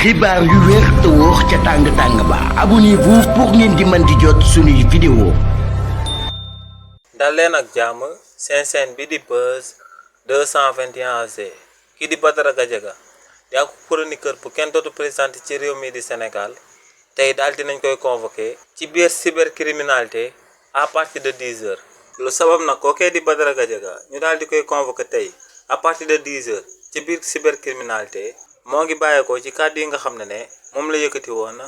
xibaar yu wér te wóor ca tàng ba abonnez-vous pour ngeen di mën di jot suñuy vidéo. dal leen ak jàmm seen chaîne bi di Buzz 221 AG kii di Badara Gadiaga di ak chroniqueur bu kenn dootu présenté ci réew mi di Sénégal tey daal dinañ koy convoqué ci biir cybercriminalité à partir de 10 heures. lu sabab nag kookee di Badara Gadiaga ñu daal di koy convoqué tey à partir de 10 heures ci biir cybercriminalité moo ngi bàyyeekoo ci kàddu yi nga xam ne moom la yëkkati woon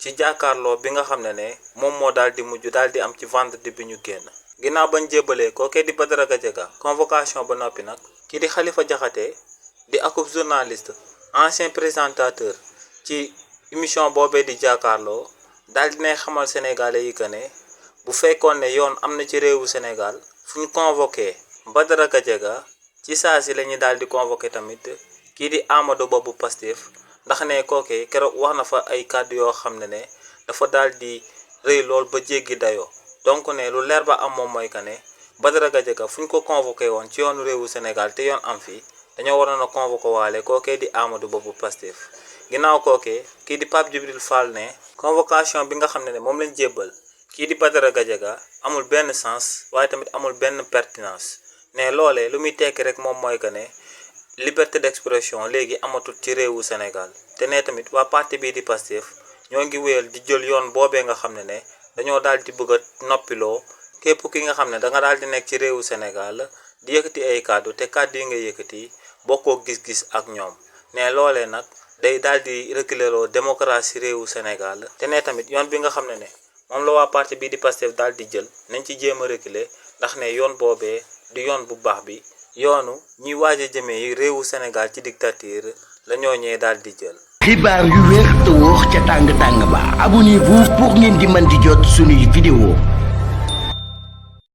ci jàkkaarloo bi nga xam ne moom moo daal di mujj daal di am ci vendredi bi ñu génn. ginnaaw bañ jébbalee kookee di Badara Gadiaga convocation ba noppi nag kii di Khalifa Diakhaté di akub journaliste ancien présentateur ci émission boobee di jàkkaarloo daal dinay xamal sénégalais yi que ne bu fekkoon ne yoon am na ci réewu Sénégal fu ñu convoqué Badara Gadiaga ci saa si la ñuy daal di convoqué tamit kii di Amadou Ba bu Pastef ndax ne kookee keroog wax na fa ay kàddu yoo xam ne dafa daal di rëy lool ba jéggi dayoo. donc ne lu leer ba am moom mooy que ne Badara Gadiaga fu ñu ko convoqué woon ci yoonu réewu Sénégal te yoon am fii dañoo waroon a convoqué waale kookee di Amadou Ba bu Pastef ginnaaw kookee kii di Pape Djibril Fall ne convocation bi nga xam ne moom lañ jébbal kii di Badara Gadiaga amul benn sens waaye tamit amul benn pertinence ne loolee lu muy tekki rek moom mooy que ne liberté d'expression léegi amatul ci réewu Sénégal te ne tamit waa parti bii di Pastef ñoo ngi wéyal di jël yoon boobee nga xam ne dañoo daal di bëgg a noppiloo képp ki nga xam ne da nga daal di nekk ci réewu Sénégal di yëkkati ay kàddu te kàddu yi nga yëkkati bokkoo gis-gis ak ñoom ne loolee nag day daal di reculer loo démocratie réewu Sénégal te ne tamit yoon bi nga xam ne moom la waa parti bii di Pastef daal di jël nañ ci jéem a reculer ndax ne yoon boobee di yoon bu baax bi yoonu ñuy waaj a jëmee réewu Sénégal ci dictature la ñooñee daal di jël. xibaar yu wér te wóor ca tàng ba abonnez-vous pour ngeen di mën di jot suñuy vidéo.